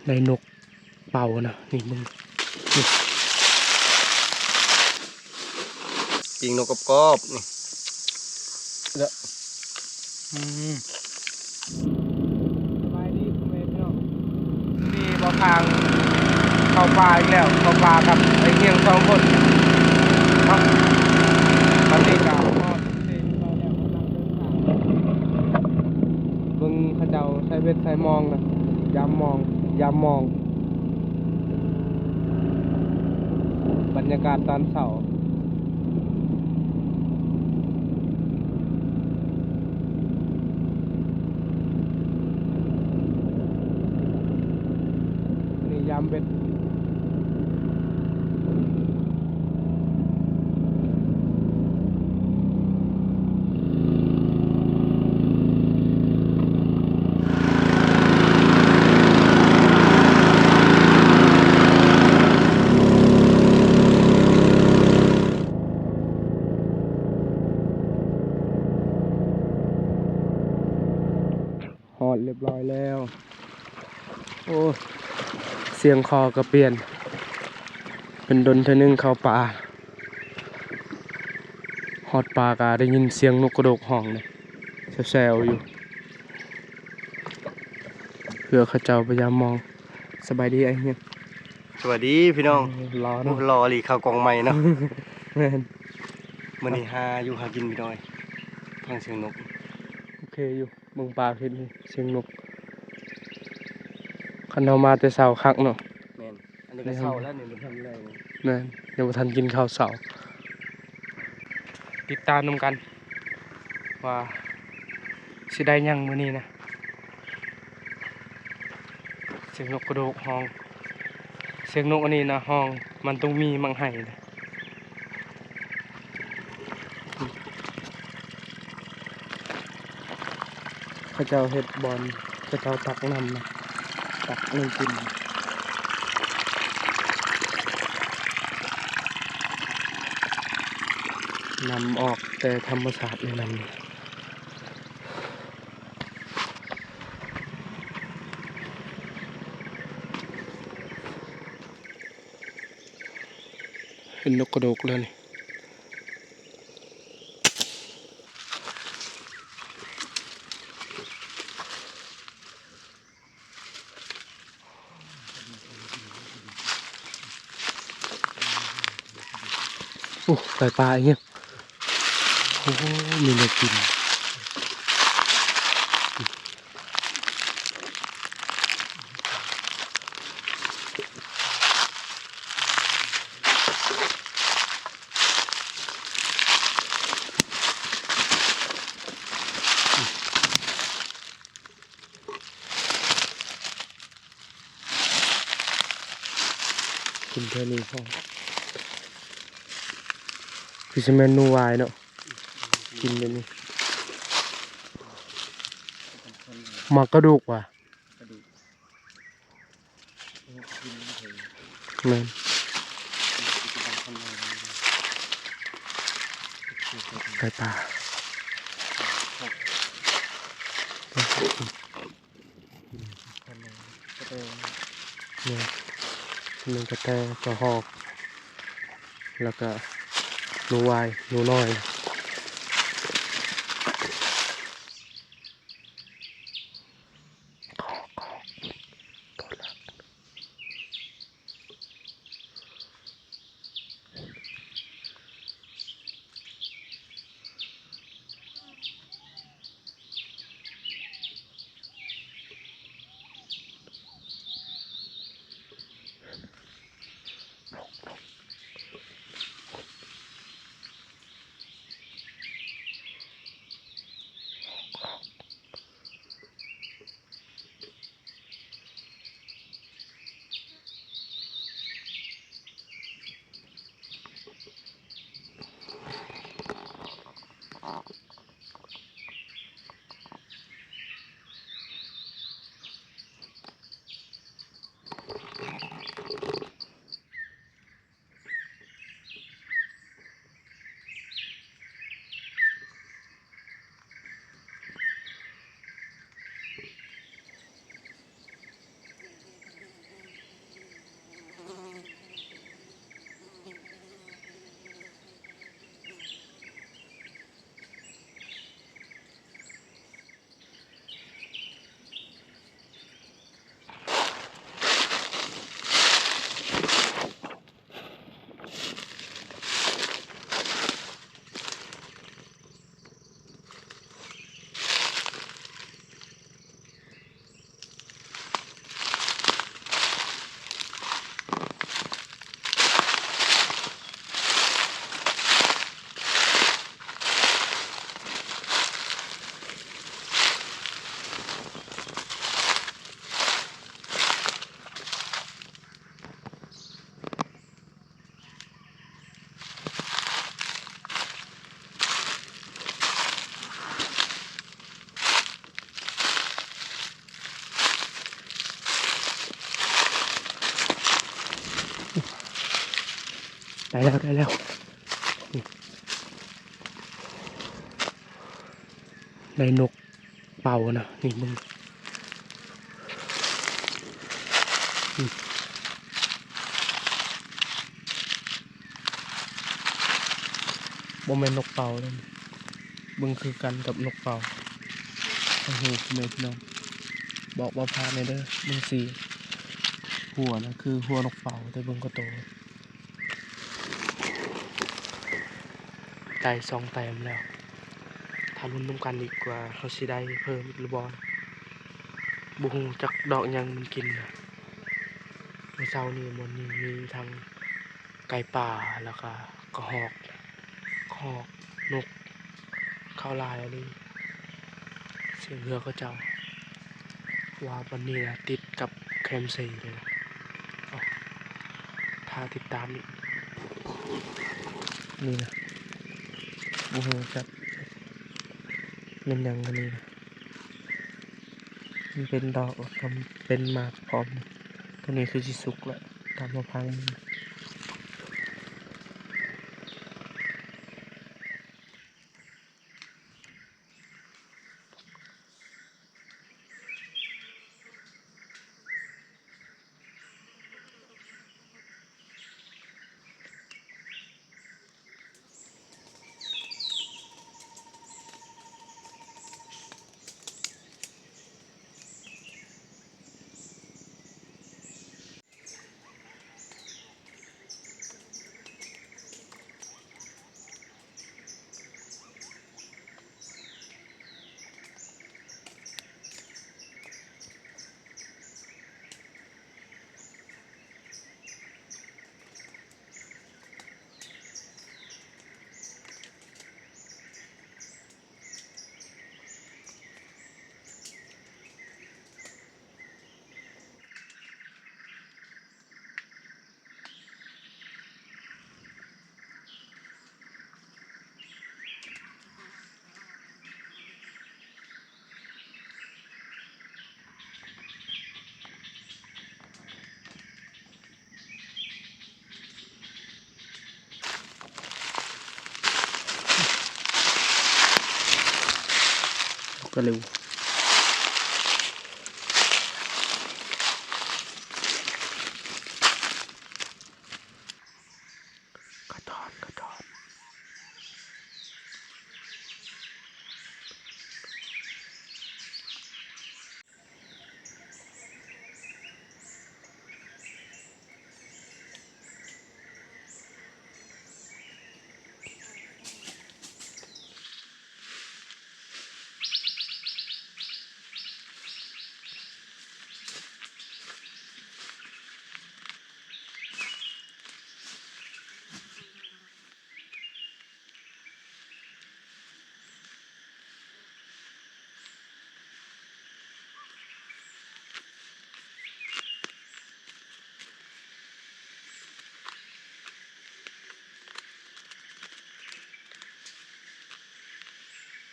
ໄດ້ນົກເປົ້ານະ ນີ້ເບິ່ງ ນີ້ ປີ້ງນົກກອບໆ ນີ້ ເດີ ອືມ ສະບາຍດີພໍ່ແມ່ພີ່ນ້ອງ ນີ້ບ່າວຄາງເຂົ້າປ່າອີກແລ້ວ ເຂົ້າປ່າກັບໄອ້ຮຽງສອງຄົນເນາະ ຕອນນີ້ກໍຮອດ ເບິ່ງເຂົາເຈົ້າໃສ່ເບັດໃສ່ມອງນະ ຍາມມອງ ຍາມມອງ ບັນຍາກາດຕອນເຊົ້າ ນີ້ຍາມເບັດ. ຮອດຮຽບຮ້ອຍແລ້ວ. ໂອ້ ສຽງຄໍກໍປ່ຽນ ເປັນດົນເທື່ອໜຶ່ງເຂົ້າປ່າ. ຮອດປ່າກໍໄດ້ຍິນສຽງນົກກະໂດກຮ້ອງເດ້ ແຊວໆຢູ່ ເພື່ອເຂົາເຈົ້າໄປຢາມມອງ. ສະບາຍດີອ້າຍຮຽງ. ສະບາຍດີພີ່ນ້ອງ. ເອີ ຫຼໍ່ເນາະ. ໂອ້ ຫຼໍ່ອີ່ຫຼີ ເຂົ້າກ້ອງໃໝ່ເນາະ. ແມ່ນ. ມື້ນີ້ຫາຢູ່ຫາກິນພີ່ນ້ອງ ຟັງສຽງນົກ. ໂອເຄຢູ່. ເບິ່ງປ່າເຫັນສຽງນົກ ຄັນເຮົາມາແຕ່ເຊົ້າຄັກເນາະ. ແມ່ນ ອັນນີ້ກໍເຊົ້າແລ້ວນີ້ ບໍ່ທັນແລງ. ແມ່ນ ຍັງບໍ່ທັນກິນເຂົ້າເຊົ້າ. ຕິດຕາມນຳກັນວ່າຊິໄດ້ຫຍັງມື້ນີ້ນະ. ສຽງນົກກະໂດກຮ້ອງ ສຽງນົກອັນນີ້ນະຮ້ອງ ມັນຕ້ອງມີໝາກໄຮນະ. ເຂົາເຈົ້າເຮັດບ່ອນ ເຂົາເຈົ້າຕັກນ້ຳນະ ຕັກນ້ຳກິນ ນ້ຳອອກແຕ່ທຳມະຊາດເລີຍ ນ້ຳ. ເຫັນນົກກະໂດກແລ້ວນີ້. ໂອ້ ໄກ່ປ່າອີກ. ໂອ້ ມີແນວກິນ. ກິນເທື່ອນີ້ພໍ ຄືຊິແມ່ນໜູວາຍເນາະ ກິນແບບນີ້. ໝາກກະດູກຫວາ? ກະດູກ. ແມ່ນ ໄກ່ປ່າ. ແມ່ນ ມີກະແຕ ກະຮອກ ແລ້ວກະໜູວາຍ ໜູນ້ອຍ. ໄດ້ແລ້ວ ໄດ້ແລ້ວ ນີ້ ໄດ້ນົກເປົ້ານະ ນີ້ເບິ່ງ ນີ້ ບໍ່ແມ່ນນົກເປົ້າເດ້ ເບິ່ງຄືກັນກັບນົກເປົ້າ ໂອ້ໂຫ ພໍ່ແມ່ພີ່ນ້ອງ ບອກບໍ່ພາດແດ່ເດີ ເບິ່ງສີ ຫົວນະຄືຫົວນົກເປົ້າ ແຕ່ເບິ່ງກໍໂຕ ໄດ້ສອງແຕ້ມແລ້ວ ຖ້າລຸ້ນນຳກັນອີກວ່າເຮົາຊິໄດ້ເພີ່ມອີກຫຼືບໍ່ ບໍ່ຮູ້ຈັກດອກຫຍັງມັນກິນນະ ມື້ເຊົ້ານີ້ບ່ອນນີ້ມີທັງໄກ່ປ່າ ແລ້ວກະກະຮອກ ກະຮອກ ນົກ ເຂົ້າຫຼາຍອີ່ຫຼີ ສຽງເຮືອເຂົາເຈົ້າ ວ່າບ່ອນນີ້ນະຕິດກັບແຄມເຊເລີຍນະ ເອົ້າ ຖ້າຕິດຕາມອີກ ນີ້ນະ ບໍ່ຮູ້ຈັກແມ່ນຫຍັງອັນນີ້ນະ ມັນເປັນດອກ ແລ້ວກະເປັນໝາກພ້ອມ ໂຕນີ້ຄືຊິສຸກແລ້ວ ຕາມມາພັງ. ກະເລັວ ກະດອນ ກະດອນ.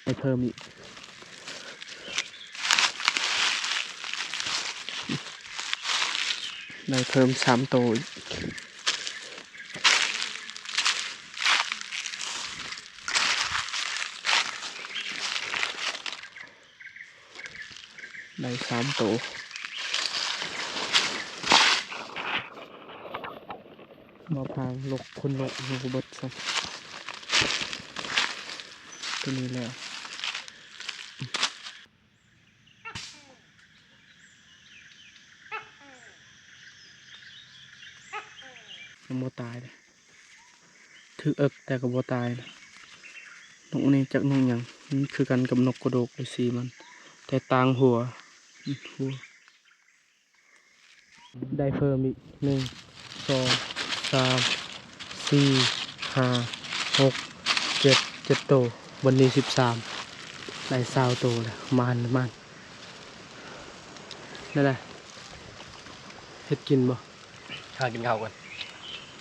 ໄດ້ເພີ່ມອີກ ໄດ້ເພີ່ມສາມໂຕອີກ. ໄດ້ສາມໂຕ ມາພາງລົກຂົນນົກຍັງບໍ່ເບິດຊ້ຳ ໂຕນີ້ແລ້ວ ຍັງບໍ່ຕາຍເດ້. ຖືກເອິກແຕ່ກໍບໍ່ຕາຍນະ. ນົກນີ້ຈັກນົກຫຍັງ? ມັນຄືກັນກັບນົກກະໂດກເລີຍສີມັນ ແຕ່ຕ່າງຫົວ ຫົວ ໄດ້ເພີ່ມອີກ ໜຶ່ງ ສອງ ສາມ ສີ່ ຫ້າ ຫົກ ເຈັດ ເຈັດໂຕ ບັດນີ້ສິບສາມ ໄດ້ຊາວໂຕແລ້ວ. ໝານ ໝານ ແນວໃດ ເຮັດກິນບໍ່? ຫາກິນເຂົ້າກ່ອນ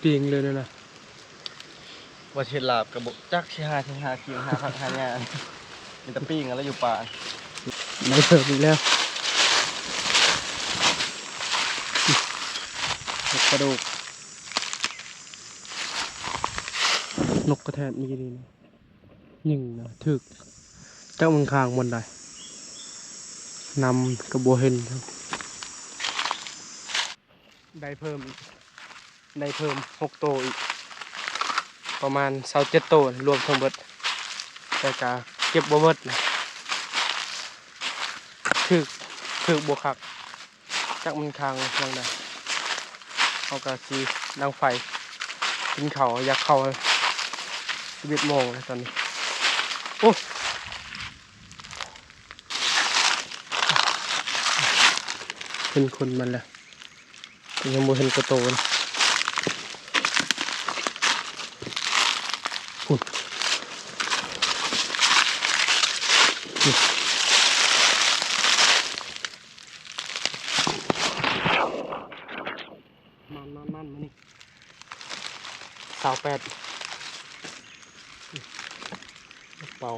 ປີ້ງເລີຍນັ້ນນະ. ວ່າຊິເຮັດລາບກໍບໍ່ຈັກຊິຫາ ຊິຫາກິນ ຫາຜັກຫາຫຍ້າ ມີແຕ່ປີ້ງຫັ້ນແຫຼະຢູ່ປ່າ. ໄດ້ເພີ່ມອີກແລ້ວ ເຫັດປາດູກ. ນົກກະແທກນີ້ ຍິງນະ ຖືກ ຈັກມັນຄ້າງບ່ອນໃດ ນຳກະບໍ່ເຫັນ. ໄດ້ເພີ່ມອີກ ໄດ້ເພີ່ມຫົກໂຕອີກ ປະມານຊາວເຈັດໂຕ ລວມທັງເບິດ ແຕ່ກະເກັບບໍ່ເບິດນະ ຖືກ ຖືກບໍ່ຄັກ ຈັກມັນຄ້າງຫຍັງນະ. ເຮົາກະຊິດັງໄຟກິນເຂົ້າ ຢາກເຂົ້າ ສິບເອັດໂມງແລ້ວຕອນນີ້. ໂອ້ ເຫັນຄົນມັນແລ້ວ ແຕ່ຍັງບໍ່ເຫັນກະໂຕນະ ພຸ້ນ. ມັນໆໆ ມື້ນີ້ ຊາວແປດ ເປົ່າ.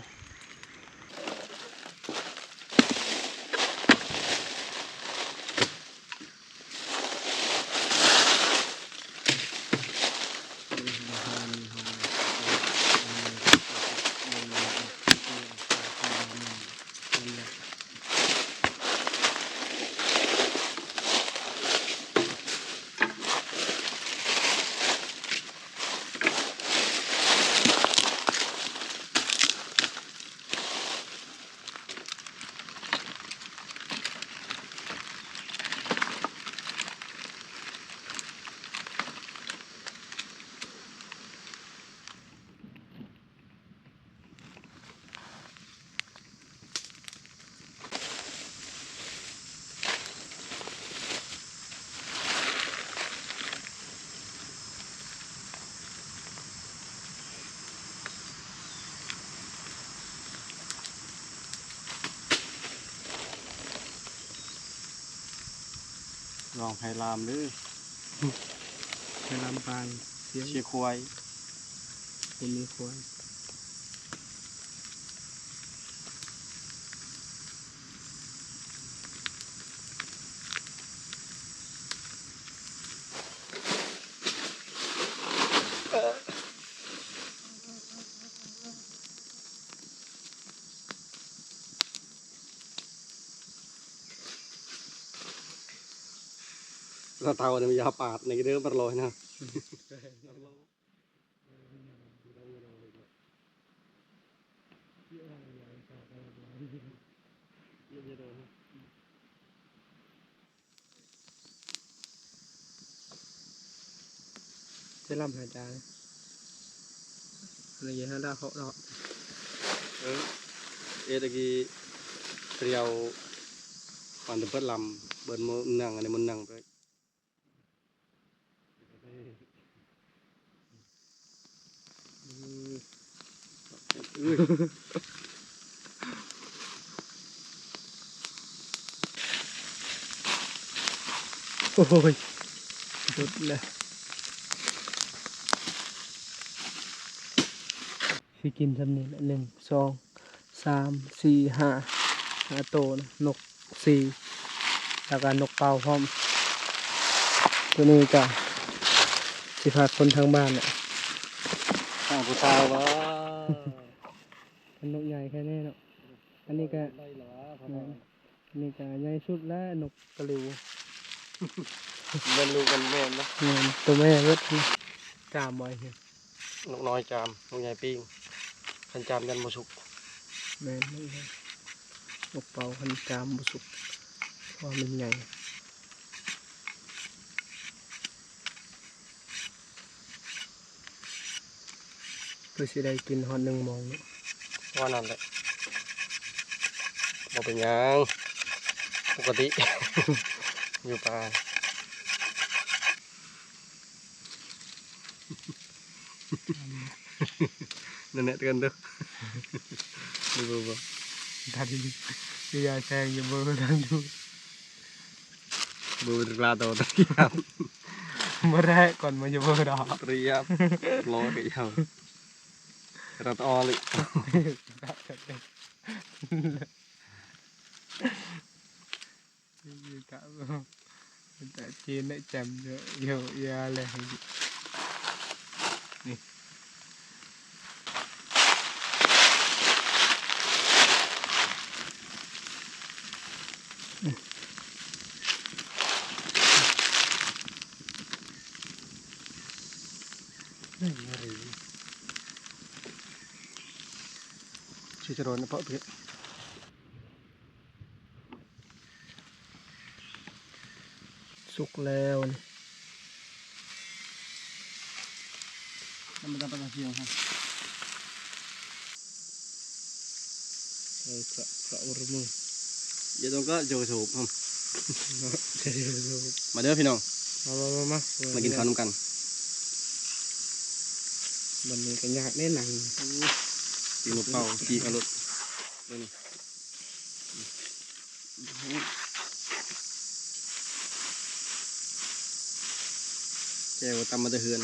ລອງໄພລາມເດີ້ ໄພລາມປາງ ເຊຍ ເຊຍຄວາຍ ບໍ່ມີຄວາຍ. ລະເຕົານີ້ມັນຢ່າປາດໃນເດີ ມັນລອຍນະ. ຈະລຳຫາຈານ ອັນນີ້ເຮົາດາເຄາະເນາະ ເອີ ເອ ຕະກີ້ ຕຽວ ມັນຈະເປີດລຳ ເບິ່ງມື້ໜັງ ອັນນີ້ມື້ໜັງໄປ. ໂອ້ຍ ຫຼຸດແລ້ວ ຊິກິນຊ່ຳນີ້ແຫຼະ ໜຶ່ງ ສອງ ສາມ ສີ່ ຫ້າ ຫ້າໂຕນະ ນົກ ສີ່ ແລ້ວກະນົກເປົ້າພ້ອມ. ໂຕນີ້ກະຊິພາຄົນທາງບ້ານແຫຼະ ທາງຜູ້ສາວບໍ່ ມັນນົກໃຫຍ່ແຄ່ນີ້ເນາະ. ອັນນີ້ກະ ໄດ້ລະຫວາ ແມ່ນ ອັນນີ້ກະໃຫຍ່ສຸດແລ້ວ ນົກກະລິວ ແມ່ນລູກກັນແມ່ນນະ ແມ່ນ ໂຕແມ່ເບິດ ຈາມບໍ່ ນົກນ້ອຍຈາມ ນົກໃຫຍ່ປີ້ງ ຄັນຈາມຢ້ານບໍ່ສຸກ. ແມ່ນ ນົກເປົ້າຄັນຈາມບໍ່ສຸກ ເພາະວ່າມັນໃຫຍ່ ຄືຊິໄດ້ກິນຮອດໜຶ່ງໂມງເນາະ ວ່ານັ້ນແຫຼະ ບໍ່ເປັນຫຍັງ ປົກກະຕິ ຢູ່ປ່າ. ນັ້ນແຫຼະ ເຕືອນເດີ້ ບໍ່ ບໍ່ ບໍ່ ທັນຢູ່ ຢູ່ຢາແຊງຢູ່ ບໍ່ທັນຢູ່ ບໍ່ເວລາໂຕຕະກຽມ ບໍ່ໄດ້ ກ່ອນມາຢູ່ບໍ່ດອກ ຕະກຽມ ລໍກະຍາວ ລັດອອລິ ກະ ກະຈີນໄດ້ແຈ່ມຢູ່ ຢູ່ ຢູ່ແລະ ນີ້ ຊິຈະຮ້ອນເພາະເພະ ສຸກແລ້ວນີ້ ທຳມະດາປະຊາຊົນເຮົາ ເອີ ກະ ກະອຸຣະມື ຢ່າຕ້ອງກະໂຈກະໂຈກ ມາເດີພີ່ນ້ອງ ມາ ມາ ມາ ມາ ມາກິນເຂົ້ານຳກັນ ບັດນີ້ກະຍາກເດ້ນັ່ງ ຕີນເປົ່າ ຈີກເອົາໂລດ ແຈ່ວຕຳມາແຕ່ເຮືອນ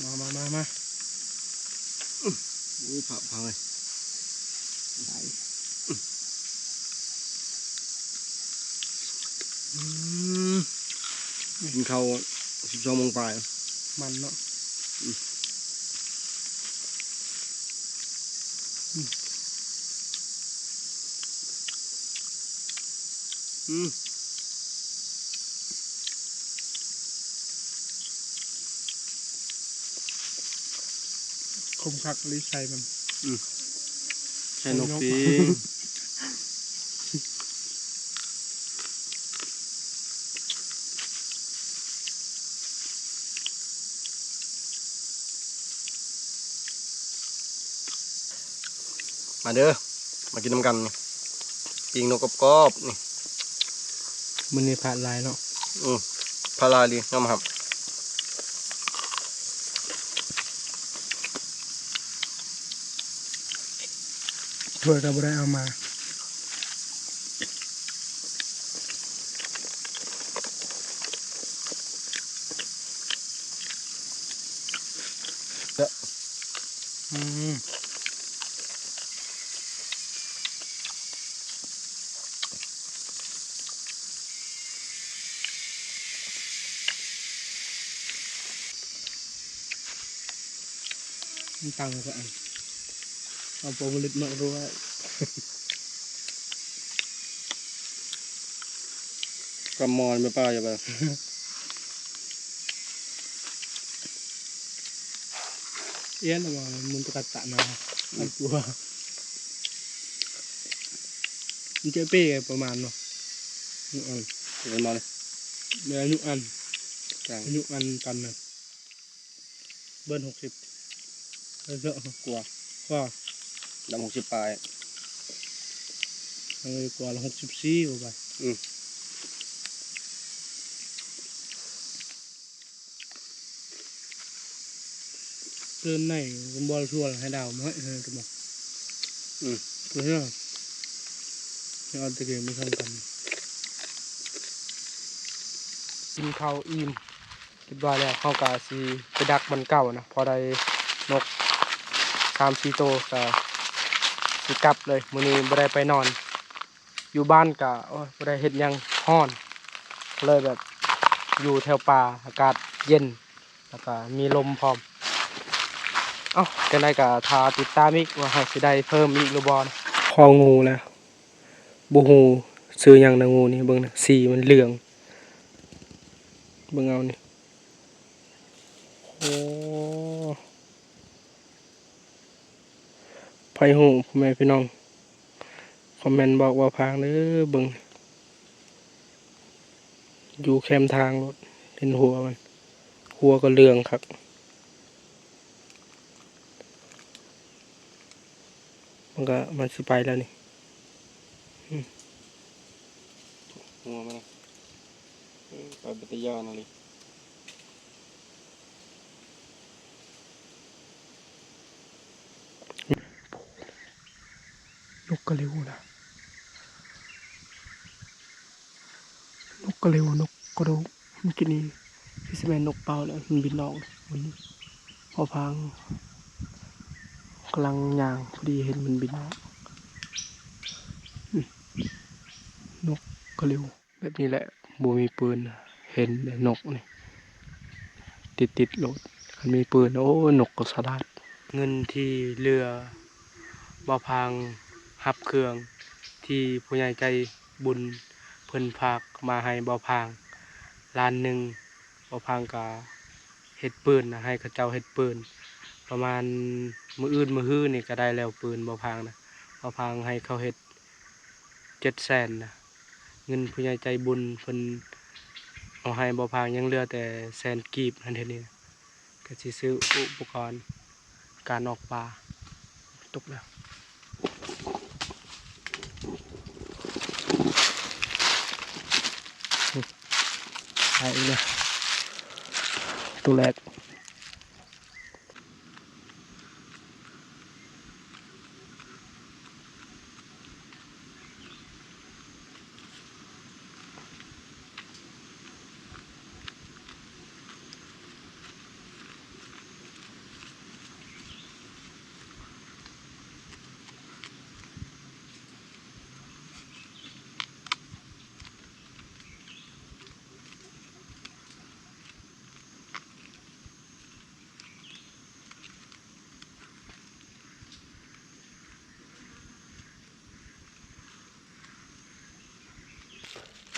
ມາ ມາ ມາ ມາ ໂອ້ ພະ ພະເອີຍ ອືມ ກິນເຂົ້າສິບສອງໂມງປາຍ ມັນເນາະ ອືມ ອືມ ອືມ ຄົມຄັກອີ່ຫຼີໄສ້ມັນ ອືມ ໄສ້ນົກ ໄສ້ນົກ ຕິ ມາເດີ ມາກິນນຳກັນນີ້ ປີ້ງນົກກອບໆ ນີ້ ມື້ນີ້ພາດຫຼາຍເນາະ ອືມ ພາດຫຼາຍດີ ຍອມຮັບ ຖ້ວຍກະບໍ່ໄດ້ເອົາມາ ອືມ ມັນຕັ້ງຊະອັນ ເອົາປາວະລິດມາດ້ວຍ ກຳມອນແມ່ປ້າຢ່າໄປ ອຽນວ່າມັນຕະກະຕະນາ ອືມ ອັນຕົວ ມັນຈະເປ້ປະມານເນາະ ອືມ ເປັນມາເລີຍ ແມ່ນ ອາຍຸອັນ ຈັງ ອາຍຸອັນກັນນະ ເບິດຫົກສິບ ເບິດເນາະ ກວ່າ ກວ່າ ດຳຫົກສິບປາຍ ເອີ ກວ່າ ຫົກສິບສີ່ ກວ່າໄປ ອືມ. ຕື່ນໃນບໍ່ຊວນໃຫ້ດາວມາເຮີ້ຍເຮີ້ຍກັນບໍ່ ອືມ ເຮີ້ຍເຮີ້ຍ ເຮົາຕະກີ້ມາສ່ອງກັນ ກິນເຂົ້າອີ່ມ ຮຽບຮ້ອຍແລ້ວ ເຮົາກະຊິໄປດັກບ່ອນເກົ່ານະ ພໍໄດ້ນົກສາມສີ່ໂຕ ກະຊິກັບເລີຍ ມື້ນີ້ບໍ່ໄດ້ໄປນອນ ຢູ່ບ້ານກະ ໂອ້ຍ ບໍ່ໄດ້ເຮັດຫຍັງ ຮ້ອນ ເລີຍແບບຢູ່ແຖວປ່າ ອາກາດເຢັນ ແລ້ວກະມີລົມພ້ອມ ເອົ້າ ຈັ່ງໃດກະຖ້າຕິດຕາມອີກວ່າເຮົາຊິໄດ້ເພີ່ມອີກຫຼືບໍ່ ພໍງູແລ້ວ ບໍ່ຮູ້ຊື່ຫຍັງນະ ງູນີ້ ເບິ່ງນະ ສີມັນເຫຼືອງ ເບິ່ງເອົານີ້ ໂອ້ ໃຜຮູ້ ພໍ່ແມ່ພີ່ນ້ອງ ຄອມເມັນບອກບ່າວພາງເດີ ເບິ່ງ ຢູ່ແຄມທາງໂລດ ເຫັນຫົວມັນ ຫົວກະເຫຼືອງຄັກ ມັນກະ ມັນຊິໄປແລ້ວນີ້ ອືມ ຫົວມັນນະ ເອີ ໄປເປັນຕາຢ້ານອີ່ຫຼີ. ນົກກະເລວນະ ນົກກະເລວ ນົກກະໂດກ ເມື່ອກີ້ນີ້ຄືຊິແມ່ນນົກເປົ້າແຫຼະ ມັນບິນອອກ ມັນ ພໍ່ພາງກຳລັງຍ່າງ ພໍດີເຫັນມັນບິນອອກ ອືມ ນົກກະເລວ. ແບບນີ້ແຫຼະ ບໍ່ມີປືນ ເຫັນແຕ່ນົກນີ້ ຕິດໆໂລດ ຄັນມີປືນ ໂອ້ ນົກກໍສະຫຼາດ. ເງິນທີ່ເຫຼືອ ບ່າວພາງຮັບເຄື່ອງທີ່ຜູ້ໃຫຍ່ໃຈບຸນ ພິ່ນຝາກມາໃຫ້ບ່າວພາງລ້ານໜຶ່ງ. ບ່າວພາງກະເຮັດປືນນະ ໃຫ້ເຂົາເຈົ້າເຮັດປືນ ປະມານມື້ອື່ນມື້ຮືນີ້ກະໄດ້ແລ້ວ ປືນບ່າວພາງນະ. ບ່າວພາງໃຫ້ເຂົາເຮັດເຈັດແສນນະ ເງິນຜູ້ໃຫຍ່ໃຈບຸນເພິ່ນເອົາໃຫ້ບ່າວພາງ ຍັງເຫຼືອແຕ່ແສນກີບຫັ້ນເດນີ້. ກະຊິຊື້ອຸປະກອນການອອກປາ. ຕົກແລ້ວ ໄປອີກແລ້ວ ຕົວແລກ.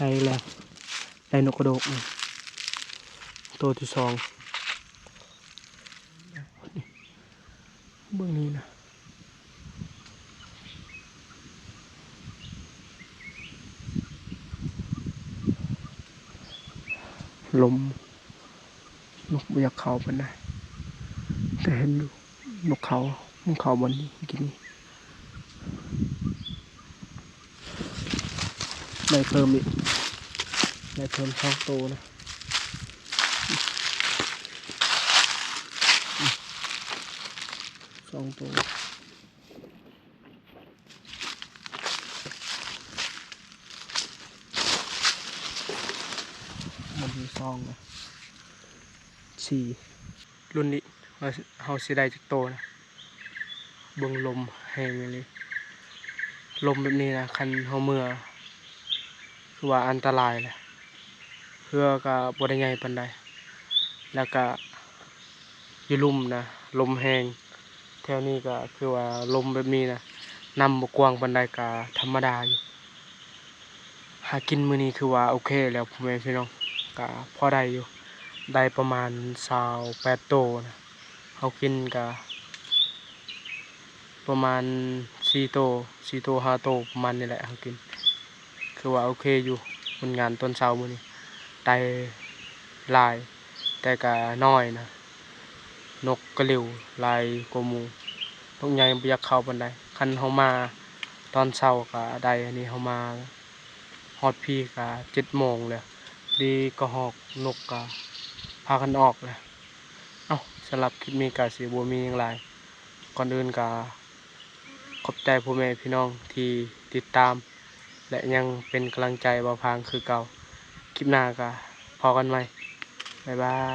ໄດ້ແລ້ວ ໄດ້ນົກກະໂດກ ໂຕທີສອງ. ເບິ່ງນີ້ນະ ລົມ ນົກບໍ່ຢາກເຂົ້າປານໃດ ແຕ່ເຫັນຢູ່ ນົກເຂົ້າ ມັນເຂົ້າບ່ອນນີ້ກິນນີ້. ໄດ້ເພີ່ມອີກ ໄດ້ເພີ່ມສອງໂຕນະ ສອງໂຕ. ມັນມີສອງນະ ສີ່ ລຸ້ນນີ້ ເຮົາ ເຮົາຊິໄດ້ຈັກໂຕນະ. ເບິ່ງລົມແຮງອີ່ຫຼີ ລົມແບບນີ້ນະ ຄັນເຮົາເມືອ ຄືວ່າອັນຕະລາຍແຫຼະ. ເຮືອກະບໍ່ໄດ້ໃຫຍ່ປານໃດ ແລ້ວກະຢູ່ລຸ່ມນະ ລົມແຮງ. ແຖວນີ້ກະຄືວ່າລົມແບບນີ້ນະ ນ້ຳບໍ່ກວ້າງປານໃດ ກະທຳມະດາຢູ່. ຫາກິນມື້ນີ້ຄືວ່າໂອເຄແລ້ວ ພໍ່ແມ່ພີ່ນ້ອງ ກະພໍໄດ້ຢູ່ ໄດ້ປະມານຊາວແປດໂຕນະ. ເຮົາກິນກະປະມານສີ່ໂຕ ສີ່ໂຕ ຫ້າໂຕ ປະມານນີ້ແຫຼະ ເຮົາກິນ ຄືວ່າໂອເຄຢູ່. ຜົນງານຕອນເຊົ້າມື້ນີ້ ໄດ້ຫຼາຍ ແຕ່ກະນ້ອຍນະ ນົກກະລິວຫຼາຍກວ່າໝູ່ ນົກໃຫຍ່ບໍ່ຢາກເຂົ້າປານໃດ. ຄັນເຮົາມາຕອນເຊົ້າກະໄດ້ ອັນນີ້ເຮົາມາຮອດພີ້ກະເຈັດໂມງແລ້ວ ດີກະຮອກນົກກະພາກັນອອກແລ້ວ. ເອົ້າ ສຳລັບຄລິບນີ້ກະຊິບໍ່ມີຫຍັງຫຼາຍ ກ່ອນອື່ນກະຂອບໃຈພໍ່ແມ່ພີ່ນ້ອງທີ່ຕິດຕາມ ແລະ ຍັງເປັນກຳລັງໃຈບ່າວພາງຄືເກົ່າ. ຄລິບໜ້າກະພໍ້ກັນໃໝ່ ບາຍບາຍ.